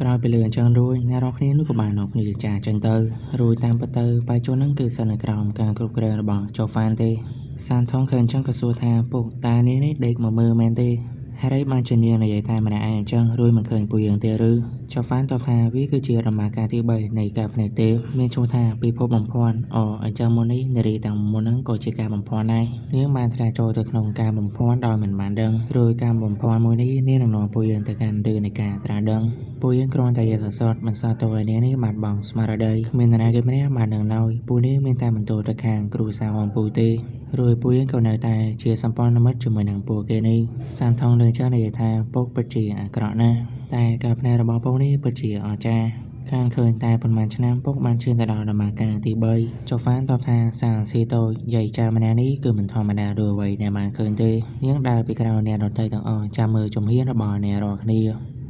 ក្រោយពីលើអញ្ចឹងរួចអ្នករាល់គ្នានោះក៏បាននាំគ្នាចាចេញទៅរួចតាមពិតទៅបៃជនហ្នឹងគឺសិននៅក្រោមការគ្រប់គ្រងរបស់ជូហ្វានទេសានថងឃើញអញ្ចឹងក៏សួរថាពុកតានាងនេះដេកមកមើលមែនទេហេតុអីបានជានាងនិយាយតែម្នាក់ឯងអញ្ចឹងរួចមិនឃើញពួកយើងទេឬជូហ្វានតបថាវាគឺជាដំណើរការទី3នៃការភ្នែកទេមានឈ្មោះថាពិភពបំភាន់អអញ្ចឹងមុននេះនារីទាំងមុនហ្នឹងក៏ជាការបំភាន់ដែរនាងបានធ្លាក់ចូលទៅក្នុងការបំភាន់ដោយមិនបានដឹងរួចការបំភាន់មួយនេះនាងនឹងនាំពួកយើងទៅកាន់រឿងនៃការត្រាស់ដឹងពួកយើងគ្រាន់តែយកអសត់មិនសល់ទៅឲ្យនាងនេះបាត់បង់ស្មារតីគ្មាននរណាគេម្នាក់បានដឹងឡើយពួកនាងមានតែបន្ទោទៅខាងគ្រូសាវអំពូទេរួចពួកយើងក៏នៅតែជាសម្ព័ន្ធមិត្តជាមួយនឹងពួកគេនេះសានថងលើចានិយាយថាពុកពិតជាអាក្រក់ណាស់តែការភ្នែករបស់ពុកនេះពិតជាអស្ចារ្យខាងឃើញតែប៉ុន្មានឆ្នាំពុកបានឈានទៅដល់ដំណើរការទី3ជូហ្វានតបថាសាលស៊ីតូចយាយចាម្នាក់នេះគឺមិនធម្មតាដូចអ្វីដែលបានឃើញទេនាងដើរពីក្រៅអ្នកដទៃទាំងអស់ចាំមើលជំហានរបស់អ្នករាល់គ្នា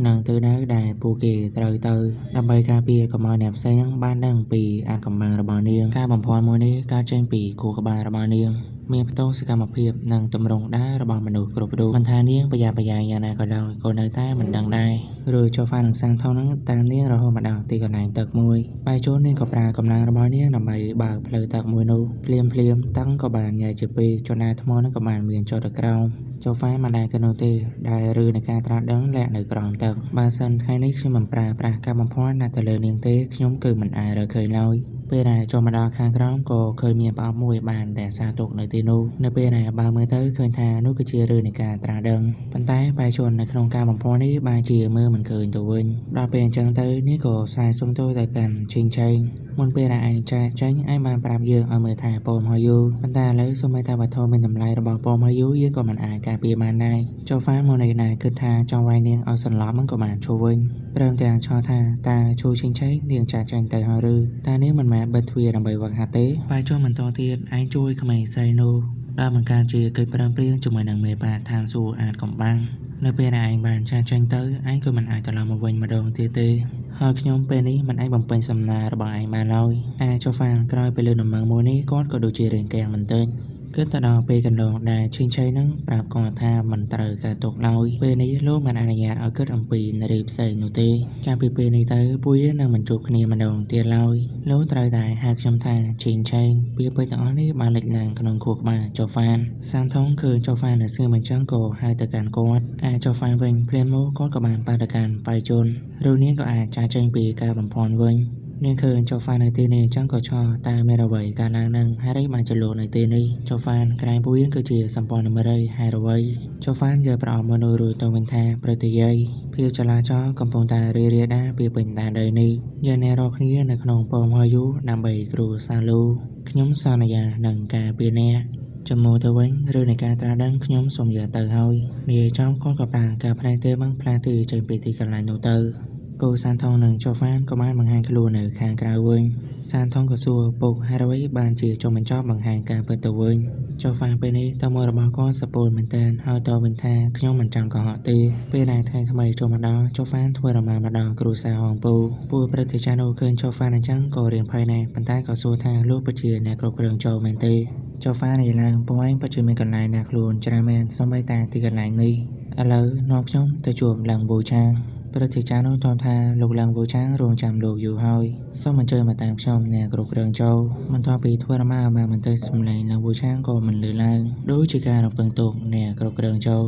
និងទិសដៅដែលពួកគេត្រូវទៅដើម្បីការពារកុំឲ្យអ្នកផ្សេងបានដឹងពីអាថ៌កំបាំងរបស់នាងការបំភាន់មួយនេះកើតចេញពីខួរក្បាលរបស់នាងមានផ្ទុះសកម្មភាពនិងទម្រង់ដើររបស់មនុស្សគ្រប់រូបមិនថានាងប្រយ័ត្នប្រយែងយ៉ាងណាក៏ដោយក៏នៅតែមិនដឹងដែរឬចូលហ្វានឹងសាងថងនឹងតាមនាងរហូតមកដល់ទីកន្លែងទឹកមួយបែជូននាងក៏ប្រើកម្លាំងរបស់នាងដើម្បីបើកផ្លូវទឹកមួយនោះភ្លាមភ្លាមទឹកក៏បានញែកជាពីរជណ្ដើរថ្មនឹងក៏បានមានចុះទៅក្រោមចូលហ្វាមិនដែលគិតនោះទេដែលឬនៃការត្រាស់ដឹងលាក់នៅក្រោមទឹកបើសិនថ្ងៃនេះខ្ញុំមិនប្រើប្រាស់ការបំភាន់ណាទៅលើនាងទេខ្ញុំគឺមិនអាចរកឃើញឡើយពេលដែលចូលមកដល់ខាងក្រោមក៏ឃើញមានប្រអប់មួយបានរក្សាទុកនៅទីនោះនៅពេលដែលបើមើលទៅឃើញថានោះគឺជារឿងនៃការត្រាស់ដឹងប៉ុន្តែបែរជននៅក្នុងការបំភាន់នេះបែរជាមើលមិនឃើញទៅវិញដល់ពេលអញ្ចឹងទៅនេះក៏ខ្សែសុំទោសទៅកាន់ឈិងឆេងមុនពេលដែលឯងចែកចេញឯងបានប្រាប់យើងឲ្យមើលថាពមហយូប៉ុន្តែឥឡូវសូម្បីតែវត្ថុមានតម្លៃរបស់ពមហយូយើងក៏មិនអាចការពារបានដែរចូលហ្វាមកនេះដែរគិតថាចង់វាយនាងឲ្យសន្លប់มันក៏បានជួវិញព្រមទាំងឆ្លថាតើឈូឈិងឆេងនាងចាក់ចេញទៅហើយឬតើនាងមិនមែនបិទទ្វារដើម្បីវឹកហាត់ទេបែរចូលបន្តទៀតឯងជួយក្មេងស្រីនោះដល់បង្កើតជាកិច្ចព្រមព្រៀងជាមួយនឹងមេបាឋានសួគ៌អាចកំបាំងនៅពេលដែលឯងបានចាក់ចេញទៅឯងក៏មិនអាចត្រឡប់មកវិញម្ដងទៀតទេហើយខ្ញុំពេលនេះមិនអាចបំពេញសំណើរបស់ឯងបានឡើយអាចូហ្វានក្រោយពេលលើដំណឹងមួយនេះគាត់ក៏ដូចជារៀងកាំងបន្តិចគិតទៅដល់ពេលកន្លងដែលឈិងឆៃនឹងប្រាប់គាត់ថាមិនត្រូវការទុកឡើយពេលនេះលោកមិនអនុញ្ញាតឲ្យគិតអំពីនារីផ្សេងនោះទេចាប់ពីពេលនេះទៅពួកយើងនឹងមិនជួបគ្នាម្ដងទៀតឡើយលោកត្រូវតែហៅខ្ញុំថាឈិងឆៃពាក្យពេចន៍ទាំងអស់នេះបានលេចឡើងក្នុងខួរក្បាលជូហ្វានសានថងឃើញជូហ្វាននៅស្ងៀមអញ្ចឹងក៏ហៅទៅកាន់គាត់អាចូហ្វានវិញភ្លាមមកគាត់ក៏បានប៉ះទៅកាន់បៃជុនឬនាងក៏អាចចាចេញពីការបំភាន់វិញនាងឃើញជូហ្វាននៅទីនេះអញ្ចឹងក៏ឆ្ងល់តើមានអ្វីកើតឡើងនឹងហេតុអីបានជាលោកនៅទីនេះជូហ្វានក្រែងពួកយើងគឺជាសម្ព័ន្ធមិត្តអីហេតុអ្វីជូហ្វានយកប្រអប់មនុស្សរួចទៅវិញថាប្រតិយាយភាពចលាចលកំពុងតែរីរាលដាលពីពេញដែនដីនេះយើងអ្នករាល់គ្នានៅក្នុងពមហយូដើម្បីគ្រូសាលូខ្ញុំសន្យានឹងការពារអ្នកចំនួនទៅវិញឬនៃការត្រាស់ដឹងខ្ញុំសូមយកទៅហើយនិយាយចំគាត់ក៏ប្រើការផ្នែកទេបង្ផ្លាទីចេញពីទីកន្លែងនោះទៅគូសានថងនិងជូហ្វានក៏បានបង្ហាញខ្លួននៅខាងក្រៅវិញសានថងក៏សួរពុកហេតុអ្វីបានជាចុងបញ្ចប់បង្ហាញការពិតទៅវិញជូហ្វានពេលនេះតើមករបស់គាត់សពូលមែនទែនហើយតវិញថាខ្ញុំមិនចង់កុហកទេពេលដែលថ្ងៃថ្មីចូលមកដល់ជូហ្វានធ្វើដំណើរមកដល់គ្រួសារហងពូពួកព្រឹទ្ធាចារ្យនោះឃើញជូហ្វានអញ្ចឹងក៏រៀងភ័យដែរប៉ុន្តែក៏សួរថាលោកពិតជាអ្នកគ្រប់គ្រងចូលមែនទេជូហ្វាននិយាយឡើងពួកឯងពិតជាមានកន្លែងណាខ្លួនច្រើនមែនសូម្បីតែទីកន្លែងនេះឥឡូវនាំខ្ញុំទៅជួបឡើងបូឆាងព្រឹទ្ធាចារ្យនោះតបថាលោកឡើងវូឆាងរងចាំលោកយូរហើយសូមអញ្ជើញមកតាមខ្ញុំអ្នកគ្រប់គ្រងចូលបន្ទាប់ពីធ្វើដំណើរបានបន្តិចសម្លេងឡើងវូឆាងក៏មិនលឺឡើងដូចជាការរំពឹងទុកអ្នកគ្រប់គ្រងចូល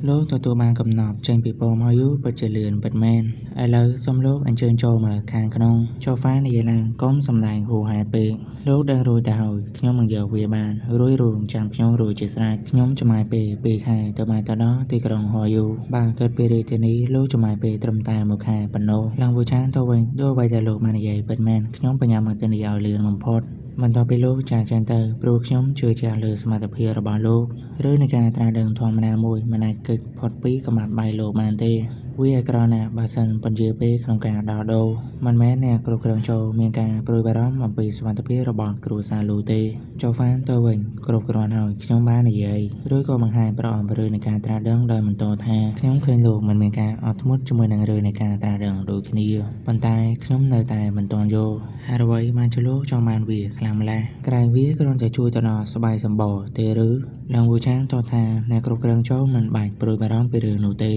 លោកទទួលបានកំណប់ចេញពីពមហយូពិតជាលឿនពិតមែនឥឡូវសូមលោកអញ្ជើញចូលមកខាងក្នុងចូលហ្វានិយាយឡើងកុំសំដែងហួសហេតុពេកលោកដឹងរួចទៅហើយខ្ញុំនឹងយកវាបានរួយរងចាំខ្ញុំរួចជាស្រេចខ្ញុំចំណាយពេល2ខែទៅបានទៅដល់ទីក្រុងហយូបានកើតពីរាជធានីលោកចំណាយពេលត្រឹមតែ1ខែប៉ុណ្ណោះឡើងវូឆានទៅវិញដូចអ្វីដែលលោកបាននិយាយពិតមែនខ្ញុំបញ្ញាមកទីនេះឲ្យលឿនបំផុតបន្ទាប់ពីលោកចាកចេញទៅព្រោះខ្ញុំជឿជាក់លើសមត្ថភាពរបស់លោកឬនៃការត្រាស់ដឹងធម្មតាមួយមិនអាចគេចផុតពីកំណត់បាយលោកបានទេវាអាក្រក់ណាស់បើសិនពន្យាពេលក្នុងការដោះដូរមិនមែនអ្នកគ្រប់គ្រងចូលមានការព្រួយបារម្ភអំពីសុវត្ថិភាពរបស់គ្រួសារលោកទេចូលហ្វានទៅវិញគ្រប់គ្រាន់ហើយខ្ញុំបាននិយាយឬក៏បង្ហាញប្រអប់រឿងនៃការត្រាស់ដឹងដោយបន្តថាខ្ញុំឃើញលោកមិនមានការអត់ធ្មត់ជាមួយនឹងរឿងនៃការត្រាស់ដឹងដូចគ្នាប៉ុន្តែខ្ញុំនៅតែមិនទាន់យល់ហេតុអ្វីបានជាលោកចង់បានវាខ្លាំងម្ល៉េះក្រែងវាគ្រាន់តែជួយទៅដល់ស្បែកសម្បកទេឬឡើងវូឆាងតបថាអ្នកគ្រប់គ្រងចូលមិនបាច់ព្រួយបារម្ភពីរឿងនោះទេ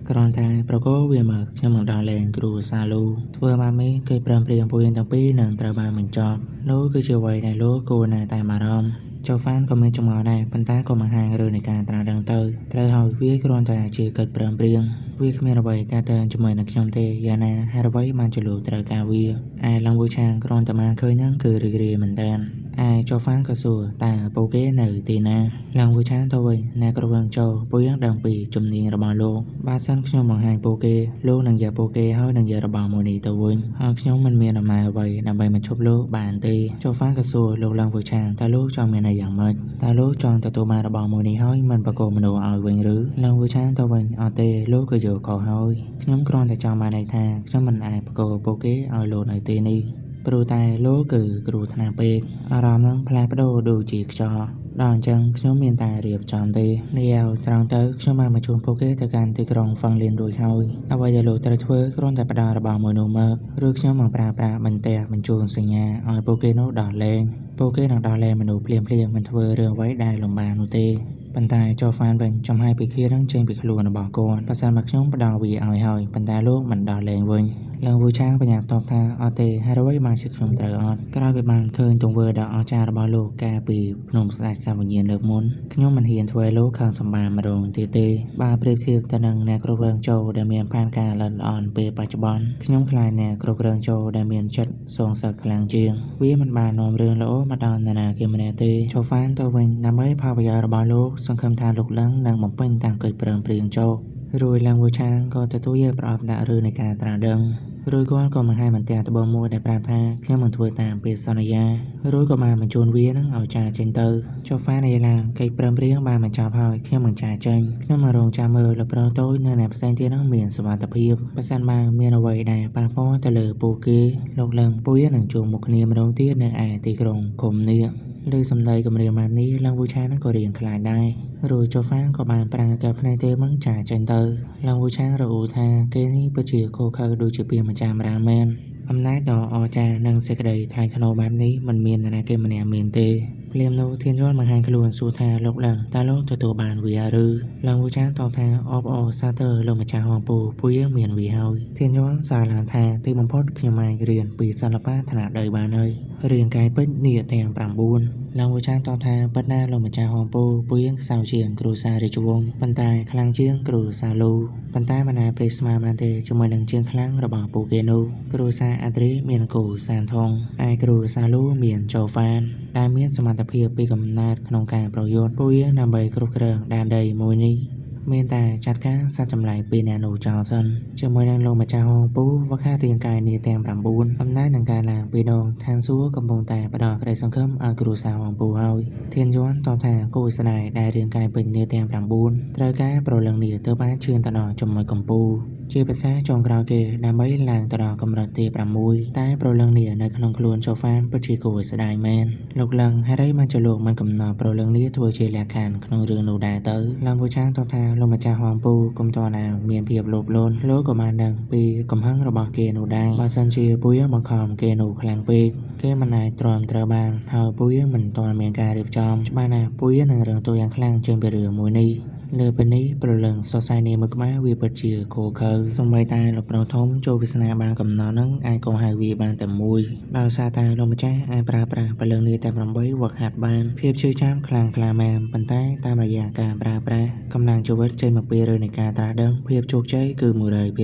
គ្រាន់តែប្រគល់វាមកខ្ញុំនឹងដោះលែងគ្រួសារលូធ្វើបែបនេះគេព្រមព្រៀងពួកយើងទាំងពីរនឹងត្រូវបានបញ្ចប់នោះគឺជាអ្វីដែលលោកគួរណាស់តែបារម្ភ ចូលហ្វានក៏មានចម្ងល់ដែរប៉ុន្តែក៏បង្ហាញរឿងនៃការត្រាស់ដឹងទៅត្រូវហើយវាគ្រាន់តែជាកិច្ចព្រមព្រៀងវាគ្មានអ្វីតែតើជាមួយនឹងខ្ញុំទេយ៉ាងណាហេតុអ្វីបានជាលោកត្រូវការវាឯឡងវូឆាងគ្រាន់តែបានឃើញហ្នឹងគឺរីករាយមែនតើឯចូលហ្វានក៏សួរតើពួកគេនៅទីណាឡងវូឆាងទៅវិញអ្នកក្រវងចូលពួកយើងដឹងពីជំនាញរបស់លោកបើសិនខ្ញុំបង្ហាញពួកគេលោកនឹងយកពួកគេហើយនឹងយករបស់មួយនេះទៅវិញហើយខ្ញុំមិនមានអំណាចអ្វីដើម្បីមកឈប់លោកបានទេចូលហ្វានក៏សួរលោកឡងវូឆាងតើលោកចង់មានអីយ៉ាងម៉េចតើលោកចង់ទទួលបានរបស់មួយនេះហើយមិនប្រគល់មនុស្សឲ្យវិញឬឡងវូឆាងទៅវិញអត់ទេលោកក៏យល់ខុសហើយខ្ញុំគ្រាន់តែចង់បានន័យថាខ្ញុំមិនអាចប្រគល់ពួកគេឲ្យលោកនៅទីនេះព្រោះតែលោកគឺគ្រោះថ្នាក់ពេកអារម្មណ៍នឹងផ្លាស់ប្ដូរដូចជាខ្យល់ដល់អញ្ចឹងខ្ញុំមានតែរៀបចំទេនេះឲ្យត្រង់ទៅខ្ញុំបានបញ្ជូនពួកគេទៅកាន់ទីក្រុងហ្វាំងលៀនរួចហើយអ្វីដែលលោកត្រូវធ្វើគ្រាន់តែផ្ដល់របស់មួយនោះមកឬខ្ញុំនឹងប្រើប្រាស់បន្ទះបញ្ជូនសញ្ញាឲ្យពួកគេនោះដោះលែងពួកគេនឹងដោះលែងមនុស្សភ្លាមៗមិនធ្វើរឿងអ្វីដែលលំបាកនោះទេប៉ុន្តែចូលហ្វានវិញចំហាយពីឃានឹងចេញពីខ្លួនរបស់គាត់បើសិនមកខ្ញុំផ្ដល់វាឲ្យហើយប៉ុន្តែលោកមិនដោះលែងវិញឡើងវូឆាងបញ្ញាតបថាអត់ទេហើយអ្វីបានជាខ្ញុំត្រូវអត់ក្រោយពីបានឃើញទង្វើដ៏អស្ចារ្យរបស់លោកកាលពីភ្នំស្ដេចសាវញ្ញាណលើកមុនខ្ញុំមិនហ៊ានធ្វើឲ្យលោកខឹងសម្បារម្ដងទៀតទេបើប្រៀបធៀបទៅនឹងអ្នកគ្រប់គ្រងចូលដែលមានផែនការល្អិតល្អន់ពេលបច្ចុប្បន្នខ្ញុំខ្លាចអ្នកគ្រប់គ្រងចូលដែលមានចិត្តសងសឹកខ្លាំងជាងវាមិនបាននាំរឿងល្អមកដល់នរណាគេម្នាក់ទេចូលហ្វានទៅវិញដើម្បីផលប្រយោជន៍របស់លោកសង្ឃឹមថាលោកលឹងនឹងបំពេញតាមកិច្ចព្រមព្រៀងចូលរួចឡើងវូឆាងក៏ទទួលយកប្រអប់ដាក់រឿងនៃការត្រាស់ដឹងរួចគាត់ក៏បង្ហាញបន្ទះត្បូងមួយដែលប្រាប់ថាខ្ញុំនឹងធ្វើតាមពាក្យសន្យារួចក៏បានបញ្ជូនវានឹងឲ្យចាចេញទៅចុះហ្វានឯឡាកិច្ចព្រមព្រៀងបានបញ្ចប់ហើយខ្ញុំនឹងចាចេញខ្ញុំមករងចាំមើលលោកប្រុសតូចនៅអ្នកផ្សេងទៀតនឹងមានសុវត្ថិភាពបើសិនបើមានអ្វីដែលប៉ះពាល់ទៅលើពួកគេលោកលឹងពួកនឹងជួបមុខគ្នាម្ដងទៀតនៅឯទីក្រុងឃុំនេះឬសម្ដីគម្រាមបែបនេះឡើងវូឆានឹងក៏រៀងខ្លាចដែររួចចូលហ្វាងក៏បានប្រាំងកែភ្នែកទេមឹងចាចេញទៅឡើងវូឆាងរអ៊ូថាគេនេះពិតជាខូខើដូចជាពីម្ចាស់រ៉ាមែនអំណាចដ៏អស្ចារ្យនិងសេចក្តីថ្លៃថ្នូរបែបនេះមិនមាននរណាគេម្នាក់មានទេភ្លាមនោះធានយន់បង្ហាញខ្លួនសួរថាលោកឡើងតើលោកទទួលបានវាឬឡើងវូចានតបថាអបអរសាទរលោកម្ចាស់ហងពូពួកយើងមានវាហើយធានយន់សារឡើងថាទីបំផុតខ្ញុំអាចរៀនពីសិល្បៈថ្នាក់ដីបានហើយរាងកាយពេជ្រនេះទាំង9ឡើងវូចានតបថាពិតណាស់លោកម្ចាស់ហងពូពួកយើងខ្សោយជាងគ្រួសាររាជវង្សប៉ុន្តែខ្លាំងជាងគ្រួសារលូប៉ុន្តែមិនអាចប្រៀបស្មើបានទេជាមួយនឹងជាងខ្លាំងរបស់ពួកគេនោះគ្រួសារអាត្រីមានគូសានថងឯគ្រួសារលូមានចូលហ្វានដែលមានសមត្ថភាពពីកំណើតក្នុងការប្រយុទ្ធពួកយើងដើម្បីគ្រប់គ្រងដែនដីមួយនេះមានតែចាត់ការសត្វចម្លែកពីអ្នកនោះចោលសិនជាមួយនឹងលោកម្ចាស់ហងពូវខារាងកាយនេះទាំង9អំណាចនឹងការឡើងពីដងឋានសួគ៌កំពុងតែផ្ដល់ក្តីសង្ឃឹមឲ្យគ្រួសារហងពូហើយធានយន់តបថាគូស្នេហ៍ដែលរាងកាយពេញនេះទាំង9ត្រូវការប្រលឹងនេះទៅបានឈានទៅដល់ចំណុចកំពូលជាភាសាចុងក្រោយគេដើម្បីឡើងទៅដល់កម្រិតទី6តែប្រលឹងនេះនៅក្នុងខ្លួនចូលហ្វានពិតជាគួរឲ្យស្ដាយមែនលោកលឹងហេតុអីបានជាលោកមិនកំណត់ប្រលឹងនេះធ្វើជាលក្ខខណ្ឌក្នុងរឿងនោះដែរទៅឡើងពូឆាងតបថាលោកម្ចាស់ហងពូកុំតណាមានភាពលោភលន់លោកក៏បានដឹងពីកំហឹងរបស់គេនោះដែរបើសិនជាពួកយើងបង្ខំគេនោះខ្លាំងពេកគេមិនអាចទ្រាំត្រូវបានហើយពួកយើងមិនទាន់មានការរៀបចំច្បាស់ណាស់ពួកយើងនឹងរងទោសយ៉ាងខ្លាំងជាងពីរឿងមួយនេះលើពីនេះប្រលឹងសរសៃនាមួយក្បាលវាពិតជាគោខើសូម្បីតែលោកប្រុសធំចូលវាសនាបានកំណត់នឹងអាចកោហៅវាបានតែមួយដោយសារតែលោកម្ចាស់អាចប្រើប្រាស់ព្រលឹងនេះតែ8វឹកហាត់បានភាពជឿចាំខ្លាំងក្លាមែនប៉ុន្តែតាមរយៈការប្រើប្រាស់កម្លាំងជីវិតចេញមកពីរឿងនៃការត្រាស់ដឹងភាពជោគជ័យគឺ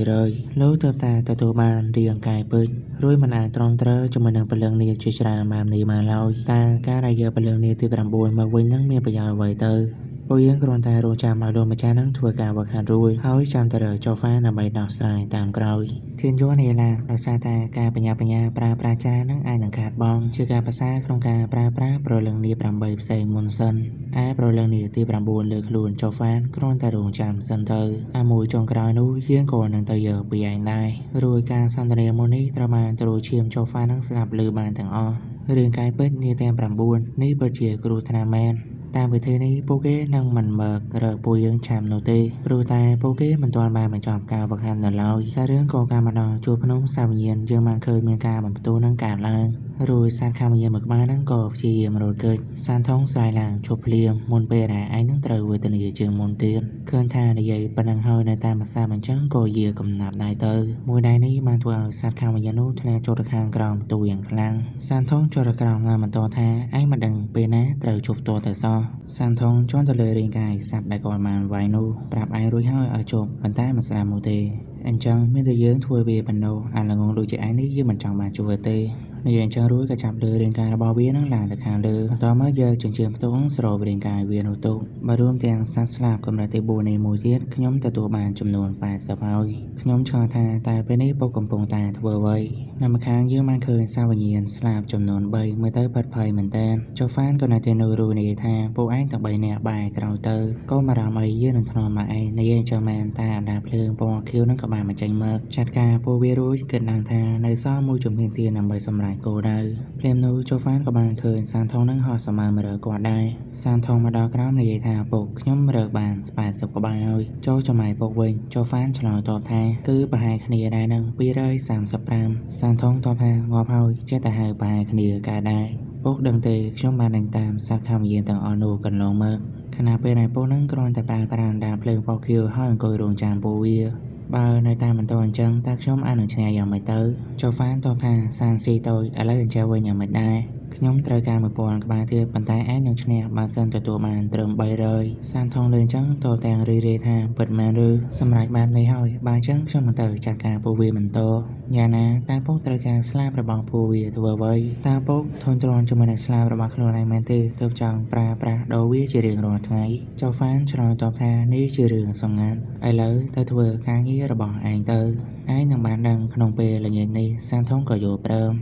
100%លោកទើបតែទទួលបានរាងកាយពេជ្ររួចមិនអាចទ្រាំទ្រជាមួយនឹងព្រលឹងនេះជាច្រើនបែបនេះបានឡើយតើការដែលយកព្រលឹងនេះទី9មកវិញនឹងមានប្រយោជន៍អ្វីទៅពួកយើងគ្រាន់តែរងចាំឲ្យលោកម្ចាស់នឹងធ្វើការវឹកហាត់រួចហើយចាំតែរើចូលហ្វាដើម្បីដោះស្រាយតាមក្រោយធានយន់នេះឡាដោយសារតែការបញ្ញាបញ្ញាប្រើប្រាស់ច្រើននឹងអាចនឹងខាតបង់ជាការប្រសើរក្នុងការប្រើប្រាស់ប្រលឹងនេះ8ផ្សេងមុនសិនឯប្រលឹងនេះទី9លើខ្លួនចូលហ្វានគ្រាន់តែរងចាំសិនទៅអាមួយចុងក្រោយនោះយើងក៏នឹងទៅយកពីឯងដែររួចការសន្ទនាមុននេះត្រូវបានទ្រូឈាមចូលហ្វាននឹងស្ដាប់ឮបានទាំងអស់រាងកាយពេជ្រនេះទាំង9នេះពិតជាគ្រោះថ្នាក់មែនតាមវិធីនេះពួកគេនឹងមិនមករកពួកយើងឆាំនោះទេព្រោះតែពួកគេមិនទាន់បានបញ្ចប់ការវឹកហាត់នៅឡើយសាររឿងក៏ការមកដល់ជួរភ្នំសាវញ្ញាណយើងបានឃើញមានការបំផ្ទុះនឹងកើតឡើង រួចសត្វខាងវិញ្ញាណមួយក្បាលហ្នឹងក៏ព្យាយាមរត់គេចសានថងស្រែកឡើងឈប់ភ្លាមមុនពេលដែលឯងនឹងត្រូវវេទនាជាងមុនទៀតឃើញថានិយាយប៉ុណ្ណឹងហើយនៅតាមភាសាអញ្ចឹងក៏យាកំណាប់ដែរទៅមួយដៃនេះបានធ្វើឲ្យសត្វខាងវិញ្ញាណនោះធ្លាក់ចូលទៅខាងក្រោមទូយ៉ាងខ្លាំងសានថងចូលទៅក្រោមឡើងបន្តថាឯងមិនដឹងពេលណាត្រូវជប់តតែសោះសានថងជន់ទៅលើរាងកាយសត្វដែលគាត់បានវាយនោះប្រាប់ឯងរួចហើយឲ្យជប់ប៉ុន្តែមិនស្ដាប់មកទេអញ្ចឹងមានតែយើងធ្វើវាប៉ុណ្ណោះអាល្ងងដូចជាឯងនេះយើងមិនចង់បានជួយទេនិយាយអញ្ចឹងរួចក៏ចាប់លើរាងកាយរបស់វានឹងឡើងទៅខាងលើបន្តមកយកចិញ្ចៀមផ្ទុងស្រូបរាងកាយវានោះទុកបើរួមទាំងសត្វស្លាបកម្រិតទី4នេះមួយទៀតខ្ញុំទទួលបានចំនួន80ហើយខ្ញុំឆ្ងល់ថាតើពេលនេះពុកកំពុងតែធ្វើអ្វីនៅម្ខាងយើងបានឃើញសាវញ្ញាណស្លាបចំនួន3មើលទៅផិតភ័យមែនតើចូហ្វានក៏នៅទីនោះរួចនិយាយថាពួកឯងទាំង3នាក់បែរក្រោយទៅកុំបារម្ភអីយើងនឹងថ្នមមកឯងនិយាយចាំមែនតែអណ្ដាតភ្លើងពណ៌ខៀវនឹងក៏បានមកចេញមកចាត់ការពួកវារួចគិតឡើងថានៅសល់មួយជំហានទៀតដើម្បីសម្រេចគោលដៅភ្លាមនោះចូហ្វានក៏បានឃើញសានថងនឹងហោះសមាមរើគាត់ដែរសានថងមកដល់ក្រោមនិយាយថាពុកខ្ញុំរើបាន80ក្បាលហើយចូលចំណាយពុកវិញចូហ្វានឆ្លើយតបថាគឺប្រហែលគ្នាដែរនឹង235សានថងតបថាងាប់ហើយចេះតែហៅប្រហែលគ្នាកើតដែរពុកដឹងទេខ្ញុំបានដេញតាមសត្វខាងវិញ្ញាណទាំងអស់នោះកន្លងមកខណៈពេលដែលពុកនឹងគ្រាន់តែប្រើប្រាស់ដាភ្លើងពណ៌ខៀវហើយអង្គុយរងចាំពួកវាបើនៅតាមបន្តអញ្ចឹងតើខ្ញុំអាចនឹងឈ្នះយ៉ាងម៉េចទៅចូហ្វានតបថាសានស៊ីតូចឥឡូវអញ្ចឹងវិញយ៉ាងម៉េចដែរខ្ញុំត្រូវការ1000ក្បាលទៀតប៉ុន្តែឯងនឹងឈ្នះបើសិនទទួលបានត្រឹម300សានថងលើអញ្ចឹងតបទាំងរីរាយថាពិតមែនឬសម្រាប់បែបនេះហើយបើអញ្ចឹងខ្ញុំមិនទៅចាត់ការពួកវាបន្តយ៉ាងណាតើពុកត្រូវការស្លាបរបស់ពួកវាធ្វើអ្វីតើពុកធន់ទ្រាំជាមួយនឹងស្លាបរបស់ខ្លួនឯងមែនទេទើបចង់ប្រើប្រាស់ដូរវាជារៀងរាល់ថ្ងៃចូហ្វានឆ្លើយតបថានេះជារឿងសម្ងាត់ឥឡូវទៅធ្វើការងាររបស់ឯងទៅឯងនឹងបានដឹងក្នុងពេលល្ងាចនេះសានថងក៏យល់ព្រម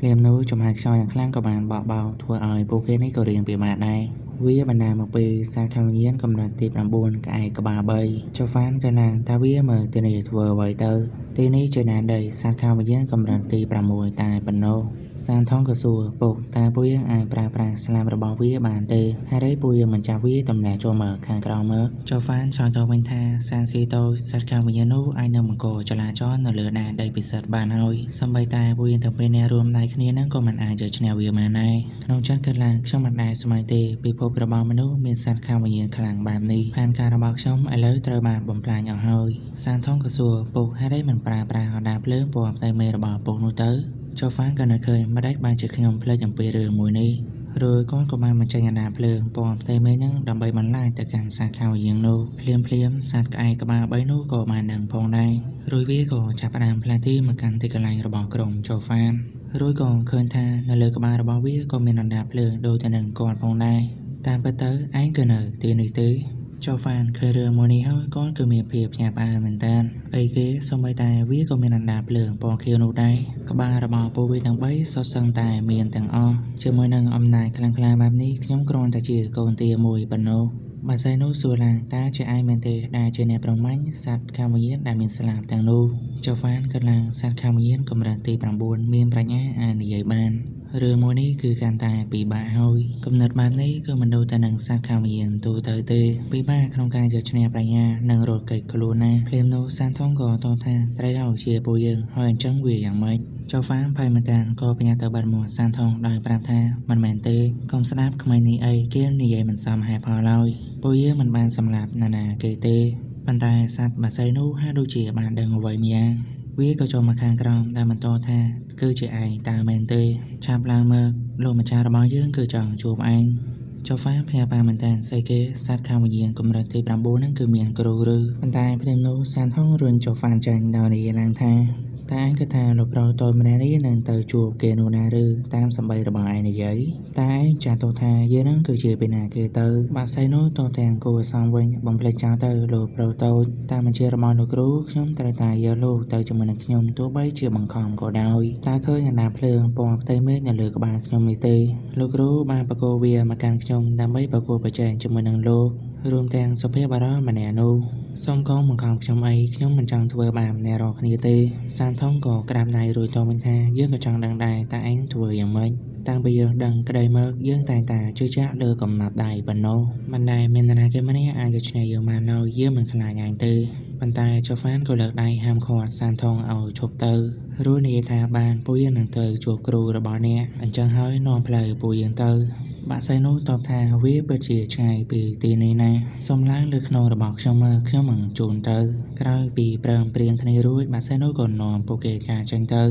ភ្លាមនោះចំហាយខ្យល់យ៉ាងខ្លាំងក៏បានបក់បោកធ្វើឲ្យពួកគេនេះក៏រៀងពិបាកដែរវាបណ្ដាលមកពីសត្វខាងវិញ្ញាណកម្រិតទី9ក្អែកក្បាល3ចូហ្វានក៏ណាតើវាមើលទីនេះធ្វើអ្វីទៅទីនេះជាដែនដីសត្វខាងវិញ្ញាណកម្រិតទី6តែប៉ុណ្ណោះសានថងក៏សួរពុកតើពួកយើងអាចប្រើប្រាស់ស្លាបរបស់វាបានទេហេតុអីពួកយើងមិនចាប់វាទម្លាក់ចូលមកខាងក្រោមមកចូហ្វានឆ្លើយតបវិញថាសានស៊ីតូចសត្វខាងវិញ្ញាណនោះអាចនឹងបង្កចលាចលនៅលើដែនដីពិសិដ្ឋបានហើយសូម្បីតែពួកយើងទាំងពីរនាក់រួមដៃគ្នានឹងក៏មិនអាចយកឈ្នះវាបានដែរក្នុងចិត្តគិតឡើងខ្ញុំមិនដែលស្មានទេពិភពរបស់មនុស្សមានសត្វខាងវិញ្ញាណខ្លាំងបែបនេះផែនការរបស់ខ្ញុំឥឡូវត្រូវបានបំផ្លាញអស់ហើយសានថងក៏សួរពុកហេតុអីមិនប្រើប្រាស់អណ្ដាតភ្លើងពណ៌ផ្ទៃមេរបស់ពុកនោះទៅចូហ្វានក៏នៅឃើញម្ដេចបានជាខ្ញុំភ្លេចអំពីរឿងមួយនេះរួចគាត់ក៏បានបញ្ចេញអណ្ដាតភ្លើងពណ៌ផ្ទៃមេឃហ្នឹងដើម្បីបន្លាចទៅកាន់សត្វខោយាងនោះភ្លាមភ្លាមសត្វក្អែកក្បាល3នោះក៏បានដឹងផងដែររួចវាក៏ចាប់ផ្ដើមផ្លាស់ទីមកកាន់ទីកន្លែងរបស់ក្រុមចូហ្វានរួចក៏ឃើញថានៅលើក្បាលរបស់វាក៏មានអណ្ដាតភ្លើងដូចទៅនឹងគាត់ផងដែរតាមពិតទៅឯងគឺនៅទីនេះទេចូហ្វានឃើញរឿងមួយនេះហើយគាត់គឺមានភាពភ្ញាក់ផ្អើលមែនតើអីគេសូម្បីតែវាក៏មានអណ្ដាតភ្លើងពណ៌ខៀវនោះដែរក្បាលរបស់ពួកវាទាំង3សុទ្ធសឹងតែមានទាំងអស់ជាមួយនឹងអំណាចខ្លាំងក្លាបែបនេះខ្ញុំគ្រាន់តែជាកូនទាមួយប៉ុណ្ណោះបើស្អីនោះសួរឡើងតើជាឯងមែនទេដែលជាអ្នកប្រមាញ់សត្វខាងវិញ្ញាណដែលមានស្លាបទាំងនោះចូហ្វានគិតឡើងសត្វខាងវិញ្ញាណកម្រិតទី9មានប្រាជ្ញាអាចនិយាយបានរឿងមួយនេះគឺកាន់តែពិបាកហើយគំនិតបែបនេះគឺមិនដូចតែនឹងសត្វខាងវិញ្ញាណទូទៅទេពិបាកក្នុងការយកឈ្នះប្រាជ្ញានិងរត់គេចខ្លួនណាភ្លាមនោះសានថងក៏តបថាត្រូវឲ្យជាពួកយើងហើយអញ្ចឹងវាយ៉ាងម៉េចចូហ្វានភ័យមែនតានក៏ប្រញាប់ទៅបាត់មាត់សានថងដោយប្រាប់ថាមិនមែនទេកុំស្ដាប់ក្មេងនេះអីគេនិយាយមិនសមហេតុផលឡើយពួកយើងមិនបានសម្លាប់ណានាគេទេប៉ុន្តែសត្វបាសីនោះហាក់ដូចជាបានដឹងអ្វីម្យ៉ាងវាក៏ចូលមកខាងក្រោមដែលបន្តថាគឺជាឯងតើមែនទេឆាប់ឡើងមកលោកម្ចាស់របស់យើងគឺចង់ជួបឯងចូហ្វាភ្ញាក់ផ្អើលមែនតើស្អីគេសត្វខាងវិញ្ញាណកម្រិតទី9ហ្នឹងគឺមានគ្រូឬប៉ុន្តែភ្លាមនោះសានថងរុញចូហ្វានចាញ់ដោយនិយាយឡើងថាតែឯងគិតថាលោកប្រុសតូចម្នាក់នេះនឹងទៅជួបគេនោះណាឬតាមសម្ដីរបស់ឯងនិយាយតែឯងចាត់ទុកថាយើងនឹងគឺជាពីណាគេទៅបាក់សៃនោះតបទាំងគួរសមវិញបំភ្លេចចោលទៅលោកប្រុសតូចតាមបញ្ជារបស់លោកគ្រូខ្ញុំត្រូវតែយកលោកទៅជាមួយនឹងខ្ញុំទោះបីជាបង្ខំក៏ដោយតើឃើញអណ្ដាតភ្លើងពណ៌ផ្ទៃមេឃនៅលើក្បាលខ្ញុំនេះទេលោកគ្រូបានប្រគល់វាមកកាន់ខ្ញុំដើម្បីប្រកួតប្រជែងជាមួយនឹងលោករួមទាំងសុភាពបុរសម្នាក់នោះសូមកុំបង្ខំខ្ញុំអីខ្ញុំមិនចង់ធ្វើបាបអ្នករាល់គ្នាទេសានថងក៏ក្រាបដៃរួចតបវិញថាយើងក៏ចង់ដឹងដែរតើឯងធ្វើយ៉ាងម៉េចតាំងពីយើងដឹងក្តីមកយើងតែងតែជឿជាក់លើកំណត់ដៃប៉ុណ្ណោះមិនដែលមាននរណាគេម្នាក់អាចយកឈ្នះយើងបានឡើយយើងមិនខ្លាចឯងទេ ប៉ុន្តែជូហ្វានក៏លើកដៃហាមឃាត់សានថងឲ្យឈប់ទៅរួចនិយាយថាបានពួកយើងនឹងទៅជួបគ្រូរបស់អ្នកអញ្ចឹងហើយនាំផ្លូវពួកយើងទៅបាក់សីនោះតបថាវាពិតជាឆ្ងាយពីទីនេះណាស់សូមឡើងលើខ្នងរបស់ខ្ញុំមើលខ្ញុំនឹងជូនទៅក្រោយពីព្រមព្រៀងគ្នារួចបាក់សីនោះក៏នាំពួកគេចាចេញទៅ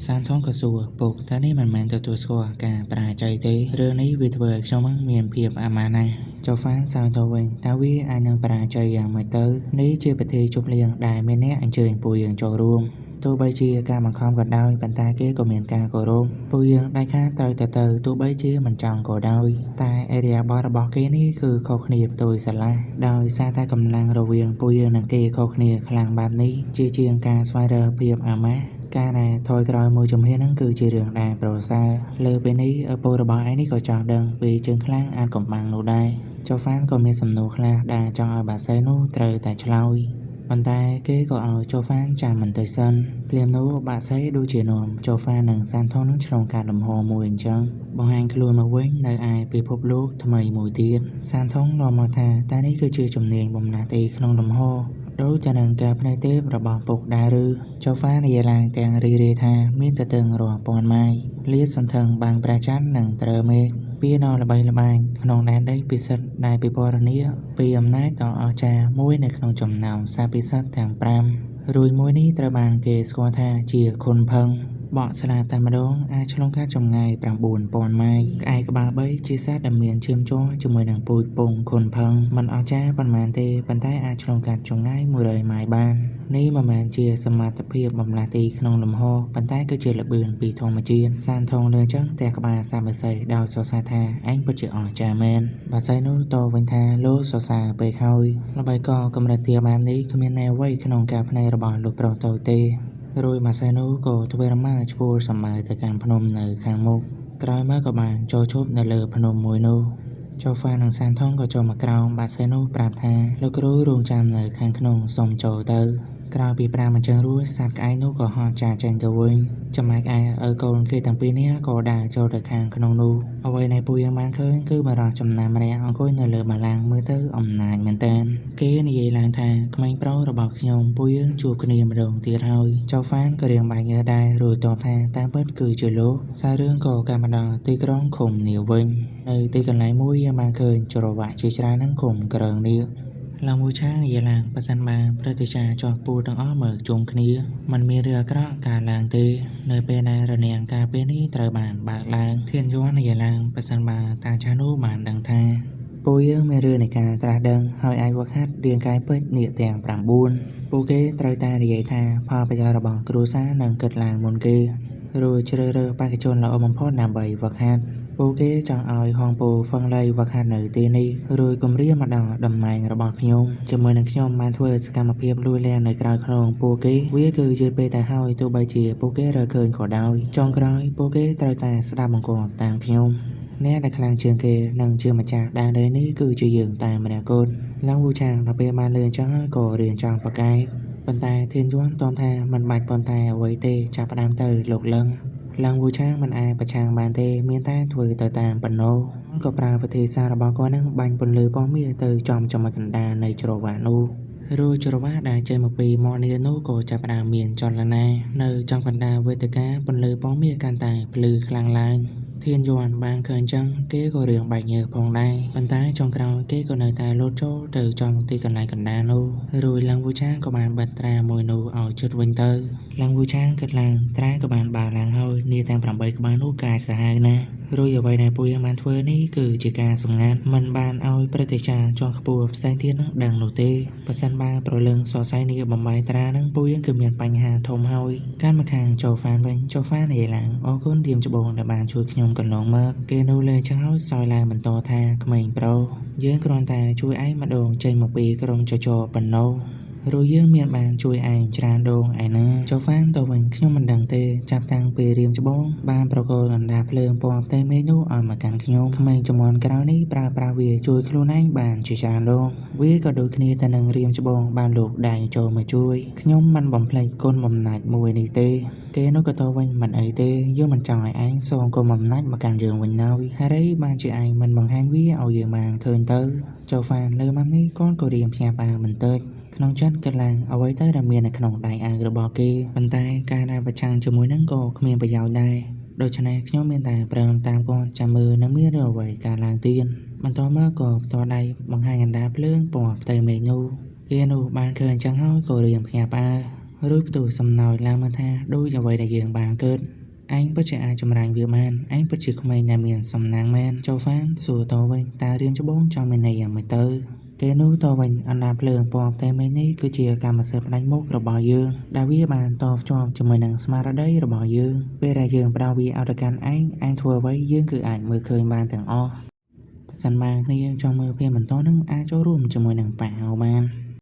សានថងក៏សួរពុកតើនេះមិនមែនទទួលស្គាល់ការបរាជ័យទេរឿងនេះវាធ្វើឲ្យខ្ញុំមានភាពអាម៉ាស់ណាស់ជូហ្វានសើចទៅវិញតើវាអាចនឹងបរាជ័យយ៉ាងម៉េចទៅនេះជាពិធីជប់លៀងដែលមានអ្នកអញ្ជើញពួកយើងចូលរួមទោះបីជាការបង្ខំក៏ដោយប៉ុន្តែគេក៏មានការគោរពពួកយើងដាច់ខាតត្រូវតែទៅទោះបីជាមិនចង់ក៏ដោយតែឥរិយាបថរបស់គេនេះគឺខុសគ្នាផ្ទុយស្រឡះដោយសារតែកម្លាំងរវាងពួកយើងនិងគេខុសគ្នាខ្លាំងបែបនេះជាជាងការស្វែងរកភាពអាម៉ាស់ការដែលថយក្រោយមួយជំហានហ្នឹងគឺជារឿងដែលប្រសើរលើពេលនេះឪពុករបស់ឯងនេះក៏ចង់ដឹងពីជើងខ្លាំងអាចកំបាំងនោះដែរជូហ្វានក៏មានសំណួរខ្លះដែលចង់ឲ្យបាសេនោះត្រូវតែឆ្លើយប៉ុន្តែគេក៏ឲ្យជូហ្វានចាំបន្តិចសិនភ្លាមនោះបាក់សីដូចជានាំជូហ្វាននិងសានថងនឹងឆ្លងកាត់លំហមួយអញ្ចឹងបង្ហាញខ្លួនមកវិញនៅឯពិភពលោកថ្មីមួយទៀតសានថងនាំមកថាតែនេះគឺជាជំនាញបំណាស់ទីក្នុងលំហដូចទៅនឹងការភ្នែកទេពរបស់ពុកដែរឬជូហ្វាននិយាយឡើងទាំងរីករាយថាមានទទឹងរាប់ពាន់ម៉ាយលាតសន្ធឹងបាំងព្រះច័ន្ទនិងត្រូវមេឃពីណល្បីល្បាញក្នុងដែនដីពិសិដ្ឋដែលពិពណ៌នាពីអំណាចដ៏អស្ចារ្យមួយនៅក្នុងចំណោមសាពិសិដ្ឋទាំង5រួយមួយនេះត្រូវបានគេស្គាល់ថាជាខុនផឹងបក់ស្លាបតែម្ដងអាចឆ្លងកាត់ចម្ងាយ9000ម៉ាយក្អែកក្បាល3ជាសត្វដែលមានឈាមជ័រជាមួយនឹងពូជពងខុនផឹងមិនអស្ចារ្យប៉ុន្មានទេប៉ុន្តែអាចឆ្លងកាត់ចម្ងាយ100ម៉ាយបាននេះមិនមែនជាសមត្ថភាពបំលាស់ទីក្នុងលំហប៉ុន្តែគឺជាល្បឿនពីធម្មជាតិសានថងលើចឹងតែក្បាលសាបសីដោយសរសើរថាឯងពិតជាអស្ចារ្យមែនបាសីនោះតវិញថាលោកសរសើរពេកហើយល្បីក៏កម្រិតទាបែបនេះគ្មានណែអ្វីក្នុងការភ្នែករបស់លោកប្រុសតូចទេរួចម៉ាសេនោះក៏ធ្វើរមាឈ្មោះសម្បើទៅកាន់ភ្នំនៅខាងមុខក្រោយមកក៏បានចូលឈប់នៅលើភ្នំមួយនោះជូហ្វាននិងសានថងក៏ចូលមកក្រោមបាសេនោះប្រាប់ថាលោកគ្រូរងចាំនៅខាងក្នុងសូមចូលទៅក្រោយពីប្រាំអញ្ចឹងរួចសត្វក្អែកនោះក៏ហោះចាចេញទៅវិញចំណែកឯឪកូនគេទាំងពីរនាក់ក៏ដើរចូលទៅខាងក្នុងនោះអ្វីដែលពួកយើងបានឃើញគឺបរិះចំណាំម្នាក់អង្គុយនៅលើបល្ល័ង្កមើលទៅអំណាចមែនទែនគេនិយាយឡើងថាក្មេងប្រុសរបស់ខ្ញុំពួកយើងជួបគ្នាម្ដងទៀតហើយចៅហ្វានក៏រៀងបាញ់ញើដែររួចតបថាតាមពិតគឺជាលោកសាររឿងក៏កាប់មកដល់ទីក្រុងឃុំនាវិញនៅទីកន្លែងមួយយើងបានឃើញច្រវាក់ជាច្រើនហ្នឹងឃុំក្រើងនេះឡើងមួយឆានិយាយឡើងប៉ះសិនបានព្រឹទ្ធាចារ្យជាន់ខ្ពស់ទាំងអស់មកជុំគ្នាมันមានរឿងអាក្រក់កើតឡើងទេនៅពេលណារនាំងការពេលនេះត្រូវបានបើកឡើងធានយ័ននិយាយឡើងប៉ះសិនបានតាចាស់នោះបានដឹងថាពួកយើងមានរឿងនៃការត្រាស់ដឹងហើយអាចវឹកហាត់រាងកាយពេជ្រនាគទាំង9ពួកគេត្រូវតែនិយាយថាផលប្រយោជន៍របស់គ្រួសារនឹងគិតឡើងមុនគេរួចជ្រើសរើសបេក្ខជនល្អបំផុតដើម្បីវឹកហាត់ពួកគេចង់ឲ្យហងពូហ្វឹងលៃវឹកហាត់នៅទីនេះរួចគម្រាមមកដល់តំណែងរបស់ខ្ញុំជាមួយនឹងខ្ញុំបានធ្វើសកម្មភាពលួចលាក់នៅក្រៅខ្នងពួកគេវាគឺយឺតពេលទៅហើយទោះបីជាពួកគេរកឃើញក៏ដោយចុងក្រោយពួកគេត្រូវតែស្ដាប់បង្គាប់តាមខ្ញុំអ្នកដែលខ្លាំងជាងគេនិងជាម្ចាស់ដែនដីនេះគឺជាយើងតែម្នាក់គត់ឡើងវូឆាងដល់ពេលបានលឺអញ្ចឹងហើយក៏រៀងចង់ប្រកែកប៉ុន្តែធានយួនតមថាមិនបាច់ប៉ុន្តែអ្វីទេចាប់ផ្ដើមទៅលោកលឹងឡើងវូឆាងមិនអាចប្រឆាំងបានទេមានតែធ្វើទៅតាមប៉ុណ្ណោះក៏ប្រើវិធីសាស្ត្ររបស់គាត់នឹងបាញ់ពន្លឺពណ៌មាសទៅចំចំណុចកណ្ដាលនៃច្រវាក់នោះរួចច្រវាក់ដែលចេញមកពីមាត់នាគនោះក៏ចាប់ផ្ដើមមានចលនានៅចំកណ្ដាលវេទិកាពន្លឺពណ៌មាសកាន់តែភ្លឺខ្លាំងឡើងធានយ័នបានឃើញចឹងគេក៏រឿងបែកញើសផងដែរប៉ុន្តែចុងក្រោយគេក៏នៅតែលោតចូលទៅចំទីកន្លែងកណ្ដាលនោះរួចឡើងវូឆាងក៏បានបិទត្រាមួយនោះឲ្យជិតវិញទៅឡើងវូឆាងគិតឡើងត្រាក៏បានបើឡើងហើយនាទាំង8ក្បាលនោះកាយសាហាវណាស់រួចអ្វីដែលពួកយើងបានធ្វើនេះគឺជាការសម្ងាត់មិនបានឲ្យព្រឹទ្ធាចារ្យជាន់ខ្ពស់ផ្សេងទៀតនឹងដឹងនោះទេប៉ះសិនបើប្រលឹងសរសៃនេះបំបាយត្រានឹងពួកយើងគឺមានបញ្ហាធំហើយកាន់មកខាងជូហ្វានវិញជូហ្វាននិយាយឡើងអរគុណរៀមច្បងដែលបានជួយខ្ញុំកន្លងមកគេនោះលើចឹងហើយសោយឡើងបន្តថាក្មេងប្រុសយើងគ្រាន់តែជួយឯងម្ដងចេញមកពីក្រុមចចរប៉ុណ្ណោះរួចយើងមានបានជួយឯងច្រើនដងឯណាជូហ្វានទៅវិញខ្ញុំមិនដឹងទេចាប់តាំងពីរៀមច្បងបានប្រគល់ដណ្ដាភ្លើងពណ៌ផ្ទៃមេឃនោះឲ្យមកកាន់ខ្ញុំក្មេងជំនាន់ក្រោយនេះប្រើប្រាស់វាជួយខ្លួនឯងបានជាច្រើនដងវាក៏ដូចគ្នាទៅនឹងរៀមច្បងបានលោកដៃចូលមកជួយខ្ញុំមិនបំភ្លេចគុណបំណាច់មួយនេះទេគេនោះក៏ទៅវិញមិនអីទេយើងមិនចង់ឲ្យឯងសងគុណបំណាច់មកកាន់យើងវិញឡើយហេតុអីបានជាឯងមិនបង្ហាញវាឲ្យយើងបានឃើញទៅជូហ្វានលើម៉ាំនេះកូនក៏រៀងផ្ញើផ្អើបន្តិច ក្នុងចិត្តគិតឡើងអ្វីទៅដែលមាននៅក្នុងដៃអាវរបស់គេប៉ុន្តែការដែលប្រឆាំងជាមួយនឹងក៏គ្មានប្រយោជន៍ដែរដូច្នេះខ្ញុំមានតែព្រមតាមគាត់ចាំមើលនឹងមានរឿងអ្វីកើតឡើងទៀតបន្តមកក៏ផ្ទាល់ដៃបង្ហាញអណ្ដាតភ្លើងពណ៌ផ្ទៃមេឃនោះគេនោះបានឃើញអញ្ចឹងហើយក៏រៀងភ្ញាក់ផ្អើលរួចផ្ទុះសំណោចឡើងមកថាដូចអ្វីដែលយើងបានគិតឯងពិតជាអាចចម្រាញ់វាបានឯងពិតជាក្មេងដែលមានសំណាងមែនចូលហ្វានសួរតវិញតើរៀមច្បងចង់មានន័យយ៉ាងម៉េចទៅគេនោះតវិញអណ្ដាតភ្លើងពណ៌ផ្ទៃមេឃនេះគឺជាកម្មសិទ្ធិផ្ដាច់មុខរបស់យើងដែលវាបានតភ្ជាប់ជាមួយនឹងស្មារតីរបស់យើងពេលដែលយើងផ្ដល់វាឲ្យទៅកាន់ឯងឯងធ្វើអ្វីយើងគឺអាចមើលឃើញបានទាំងអស់ប្រសិនបើគ្នាយើងចង់មើលភាពបន្តនឹងអាចចូលរួមជាមួយនឹងប៉ាហៅបាន។